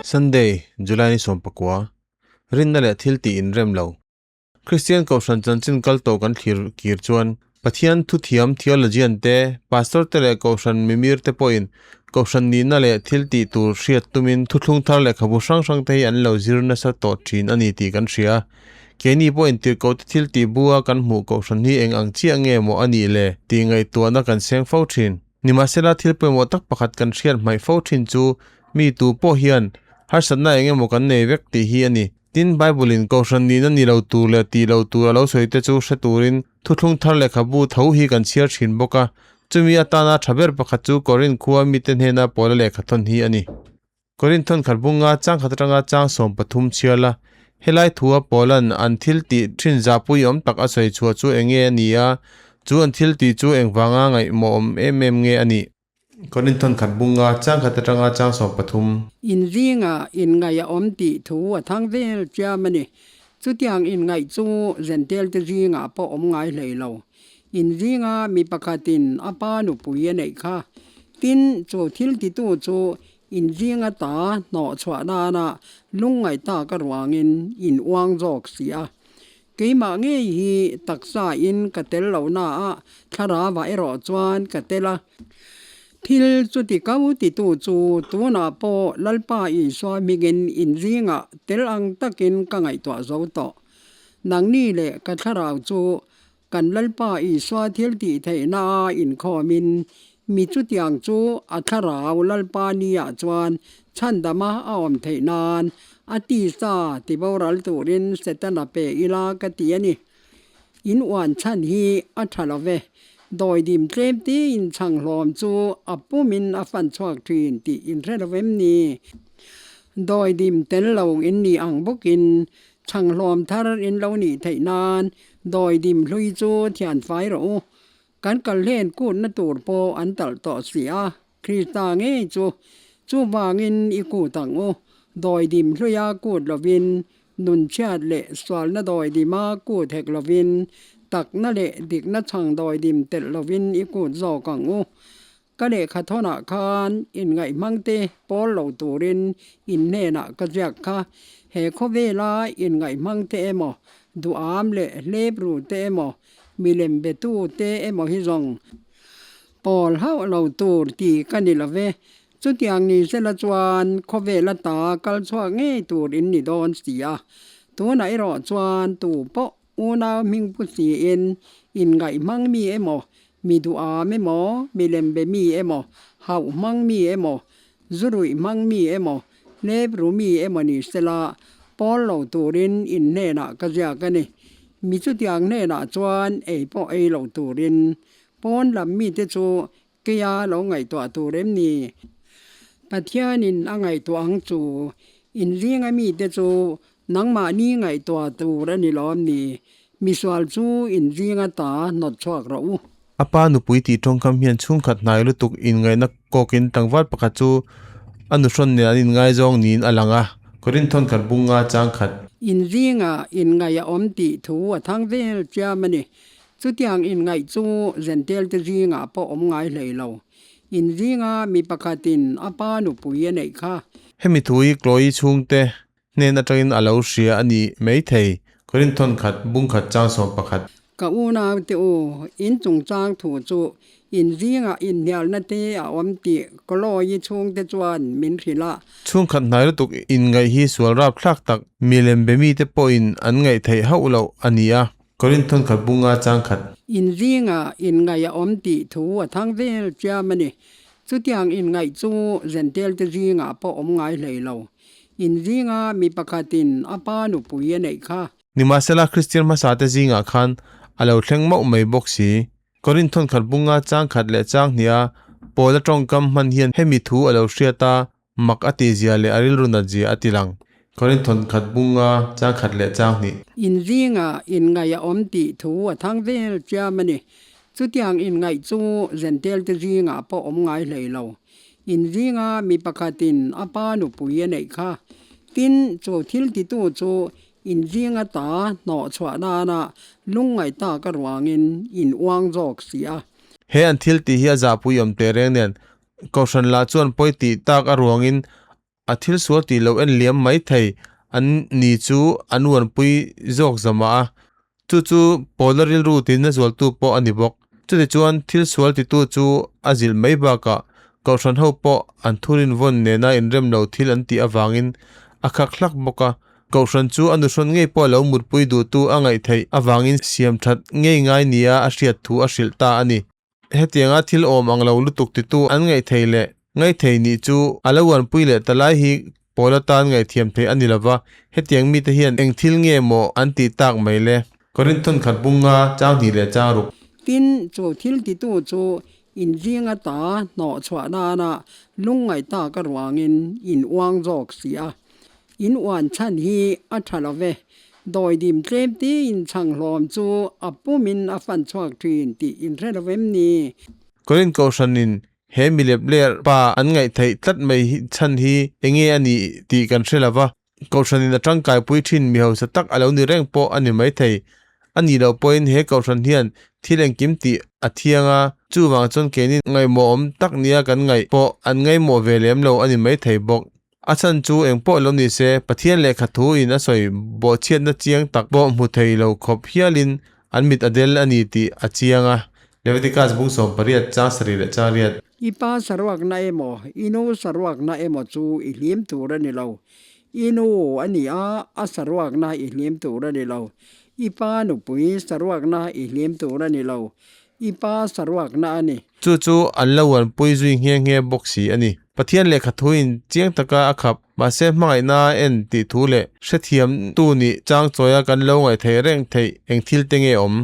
Sunday, July ni 19, Rinna leh thil tih inrem lo. Kristian Kohhran chanchin kal tawh kan thlir kir chuan Pathian thuthiam theologian te, pastor te leh Kohhran mimir te pawhin Kohhran nihna leh thil tih tur hriat tumin thuthlung thar lehkhabu hrang hrang te hi an lo zir nasa tawh thin a ni tih kan hria. Keini pawhin tirhkohte thil tih bua kan hmuh Kohhran hi eng ang chiah nge maw a nih le tih ngaihtuahna kan seng fo thin. Nimahsela thil pawimawh tak pakhat kan hriat hmaih fo thin chu mi tu pawh hian harsatna eng emaw kan nei vek tih hi a ni. Tin, Bible-in Kohhran nihna ni lo tur leh tih lo tur a lo sawi te chu hre turin thuthlung thar lehkhabu tho hi kan chhiar thin bawk a. Chumi atana tha ber pakhat chu Korinth khua mite hnena Paula lehkha thawn hi a ni. Korinth thawn khat bunga chang khat atanga chang 13 chhiar la, helai thua Paula'n an thil tih thin zahpui awm tak a sawi chhuah chu eng nge a ni a, chu an thil tih chu engvanga ngaihmawh awm em em nge a nih? Korinth thawn khat bunga chang khat atanga chang 13. Inzinga inngaih a awm tih thu a thang vel chiam a ni. Chutiang inngaih chu Zentelte zingah pawh awm ngai hlei lo. Inzinga mi pakhatin a pa nupui a neih kha. Tin, chu thil titu chu inzinga ta hnawh chhuah nana lungngaih tak a ruangin in uang zawk si a. Keimah ngei hi taksa in ka tel lohna a thlarau ah erawh chuan ka tel a. Thil chuti kau titu chu tunah pawh Lalpa Isua hmingin inzingah tel ang takin ka ngaihtuah zo tawh. Nangni leh ka thlarau chu kan Lalpa Isua thil tih theihna a inkhawmin mi chutiang chu a thlarau Lalpa niah chuan chhandama a awm theih nan a tisa tiboral turin Setana pe ila ka ti a ni. In uan chhan hi a tha lo ve. Dawidim tlem tiin chhanghlawm chu a pumin a fan chhuak thin tih in hre lo em ni? Dawidim tel lo in nih ang bawkin Chhanghlawm thar in lo nih theih nan dawidim hlui chu thian fai rawh u. Kan kal hlen kutna tur pawh an talh tawh si a, Krista ngei chu chuvangin i kut ang u. Dawidim hluia kut lovin, nunchhiat leh sualna dawidima kut hek lovin, takna leh dikna chhang dawidim telh lovin i kut zawk ang u. Ka lehkha thawnah khan inngaihmangte pawl lo turin in hnenah ka ziak kha. He khawvela inngaihmangte emaw, duham leh hlep ru te emaw, milem betu te emaw hi zawng pawl hauh lo tur ti ka ni lo ve. Chutiang ni sela chuan khawvela ta kal chhuak ngei tur in ni dawn si a. Tunah erawh chuan tu pawh Unau hming pu siin inngaih hmang mi emaw, mi duham emaw, mi lembe mi emaw, hauh hmang mi emaw, zu ruih hmang mi emaw, hlep ru mi emaw ni sela, pawl lo turin in hnenah ka ziak a ni. Mi chutiang hnenah chuan ei pawh ei lo turin pawn lam mite chu keia lo ngaihtuah tur em ni? Pathianin a ngaihtuah ang chu inzinga mite chu nangmahni ngaihtuah tur a ni lawm ni? Misual chu inzinga ta hnawt chhuak rawh u. A pa nupui tih tawngkam hian chhungkhat hnai lutuk inngaihna kawkin tlangval pakhat chu a nuhrawn nen an inngaizawng niin a lang a. Korinth thawnkhat bunga changkhat. Inzinga inngaih a awm tih thu a thang vel chiam a ni. Chutiang inngaih chu Zentelte zingah pawh awm ngai hlei lo. In zinga mi pakhatin a pa nupui a neih kha. Hemi thu hi Chloe chhungte hnen atangin a lo hria a ni maithei. Korinth thawn khat, bung khat chang 11. Ka unaute u, in chungchang thu chu in zingah inhnialna te a awm tih Chloe chhungte chuan min hrilh a. Chhungkhat hnai lutuk inngaih hi sual rapthlak tak milem be mite pawhin an ngaih theih hauh loh a ni a. Korinth thawn khat bunga chang khat. Inzinga inngaih a awm tih thu a thang vel chiam a ni. Chutiang inngaih chu Zentelte zingah pawh awm ngai hlei lo. Inzinga mi pakhatin a pa nupui a neih kha. Nimahsela Kristian hmasate zingah khan a lo thleng mauh mai bawk si. Korinth thawn khat bunga chang khat leh chang hniha Paula tawngkam hman hian hemi thu a lo hriat a, Mak a tih zia leh a rilru nat zia a ti lang. Korinth thawn khat bunga chang khat leh chang hnih. Inzinga inngaih a awm tih thu a thang vel chiam a ni. Chutiang inngaih chu Zentelte zingah pawh awm ngai hlei lo. Inzinga mi pakhatin a pa nupui a neih kha. Tin, chu thil titu chu inzinga ta hnawh chhuah nana lungngaih tak a ruangin in uang zawk si a. He an thil tih hi a zahpui awm teh reng nen Kohhran lah chuan pawi tih tak a ruangin A thil sual tih lo en liam mai thei an ni chu an uanpui zawk zamah a, chu chu Paula rilru tina zualtu pawh a ni bawk. Chutichuan thil sual titu chu a zilh mai bakah Kohhran ho pawh an thurin vawn nena inrem lo thil an tih avangin a khak hlak bawk a, Kohhran chu a nuhrawn ngei pawh lo mutpui duhtu a ngaih theih avangin siam that ngei ngai nia a hriat thu a hrilh ta a ni. Hetianga thil awm ang lo lutuk titu an ngaih thei leh ngaih thei nih chu a lo uanpui leh ta lai hi pawl atan ngaihthiam theih a ni lova, hetiang mite hian eng thil nge maw an tih tak mai le? Korinthon khat bunga chang hnih leh chang ruk. Tin, chu thil titu chu inzing ata hnawh chhuah nana lungngaih tak a ruangin in uang zawk si a. In uan chhan hi a tha lo ve. Dawidim tlem tiin chhang hlawm chu a pumin a fan chhuak thin tih in hre lo em ni? Korinth Kohhranin he milep ler pa an ngaih theih tlat mai chhan hi enge a nih tih kan hre lo va. Kohhranin a tangkaipui thin mi hausa tak a lo ni reng pawh a ni maithei. A nih loh pawhin he kohhran hian thil engkim tih a thiang a, chuvang chuan keini ngaihmawhawm tak nia kan ngaih pawh an ngaihmawh ve lem lo a ni maithei bawk. A chhan chu eng pawh lo ni se, Pathian lehkha thu in a sawi bawhchhiatna chiang tak pawh hmu thei lo khawp hialin an mit a del a ni tih a chiang a. Leviticus bung 18 chang sarih leh chang riat. I pa saruakna emaw, i nu saruakna emaw chu i hlim tur a ni lo. I nu a ni a, a saruakna i hlim tur a ni lo. I pa nupui saruakna i hlim tur a ni lo. I pa saruakna a ni. Chu chu an lo uanpui zui nghe nghe bawk si a ni. Pathian lehkha thuin chiang taka a khap, mahse hmangaihna a en tih thu leh hrethiamtu nih chang chawia kan lo ngaihtheih reng theih eng thil te nge awm?